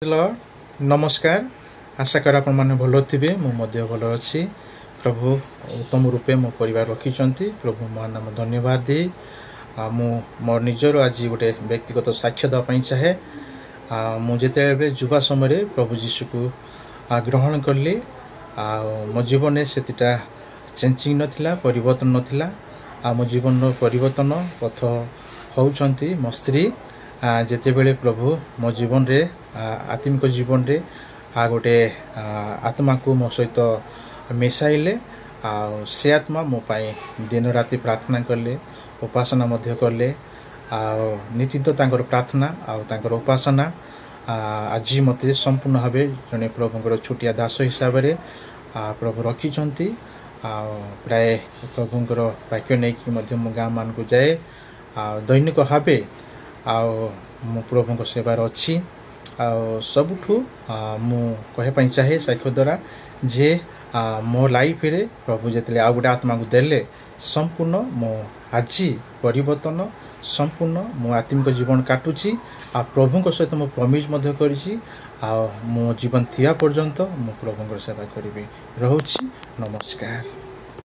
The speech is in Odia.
ନମସ୍କାର, ଆଶା କରେ ଆପଣମାନେ ଭଲ ଥିବେ। ମୁଁ ମଧ୍ୟ ଭଲ ଅଛି। ପ୍ରଭୁ ଉତ୍ତମ ରୂପେ ମୋ ପରିବାର ରଖିଛନ୍ତି। ପ୍ରଭୁ ମହାନାମ ଧନ୍ୟବାଦ ଦିଏ। ଆଉ ମୁଁ ମୋ ନିଜର ଆଜି ଗୋଟେ ବ୍ୟକ୍ତିଗତ ସାକ୍ଷ୍ୟ ଦେବା ପାଇଁ ଚାହେଁ। ମୁଁ ଯେତେବେଳେ ଯୁବା ସମୟରେ ପ୍ରଭୁ ଯୀଶୁକୁ ଗ୍ରହଣ କଲି, ଆଉ ମୋ ଜୀବନରେ ସେତେଟା ଚେଞ୍ଜିଂ ନଥିଲା, ପରିବର୍ତ୍ତନ ନଥିଲା। ଆଉ ମୋ ଜୀବନର ପରିବର୍ତ୍ତନ ପଥ ହେଉଛନ୍ତି ମୋ ସ୍ତ୍ରୀ। ଯେତେବେଳେ ପ୍ରଭୁ ମୋ ଜୀବନରେ, ଆତ୍ମିକ ଜୀବନରେ ଆଉ ଗୋଟେ ଆତ୍ମାକୁ ମୋ ସହିତ ମିଶାଇଲେ, ଆଉ ସେ ଆତ୍ମା ମୋ ପାଇଁ ଦିନ ରାତି ପ୍ରାର୍ଥନା କଲେ, ଉପାସନା ମଧ୍ୟ କଲେ। ଆଉ ନିଶ୍ଚିତ ତାଙ୍କର ପ୍ରାର୍ଥନା ଆଉ ତାଙ୍କର ଉପାସନା ଆଜି ମୋତେ ସମ୍ପୂର୍ଣ୍ଣ ଭାବେ ଜଣେ ପ୍ରଭୁଙ୍କର ଛୋଟିଆ ଦାସ ହିସାବରେ ପ୍ରଭୁ ରଖିଛନ୍ତି। ଆଉ ପ୍ରାୟ ପ୍ରଭୁଙ୍କର ବାକ୍ୟ ନେଇକି ମଧ୍ୟ ମୁଁ ଗାଁମାନଙ୍କୁ ଯାଏ, ଆଉ ଦୈନିକ ଭାବେ ଆଉ ମୁଁ ପ୍ରଭୁଙ୍କ ସେବାରେ ଅଛି। ଆଉ ସବୁଠୁ ମୁଁ କହିବା ପାଇଁ ଚାହେଁ ସାକ୍ଷ୍ୟ ଦ୍ୱାରା ଯେ ମୋ ଲାଇଫରେ ପ୍ରଭୁ ଯେତେବେଳେ ଆଉ ଗୋଟେ ଆତ୍ମାକୁ ଦେଲେ, ସମ୍ପୂର୍ଣ୍ଣ ମୁଁ ଆଜି ପରିବର୍ତ୍ତନ, ସମ୍ପୂର୍ଣ୍ଣ ମୁଁ ଆତ୍ମିକ ଜୀବନ କାଟୁଛି। ଆଉ ପ୍ରଭୁଙ୍କ ସହିତ ମୁଁ ପ୍ରମିଜ ମଧ୍ୟ କରିଛି, ଆଉ ମୋ ଜୀବନ ଥିବା ପର୍ଯ୍ୟନ୍ତ ମୁଁ ପ୍ରଭୁଙ୍କର ସେବା କରିବି। ରହୁଛି, ନମସ୍କାର।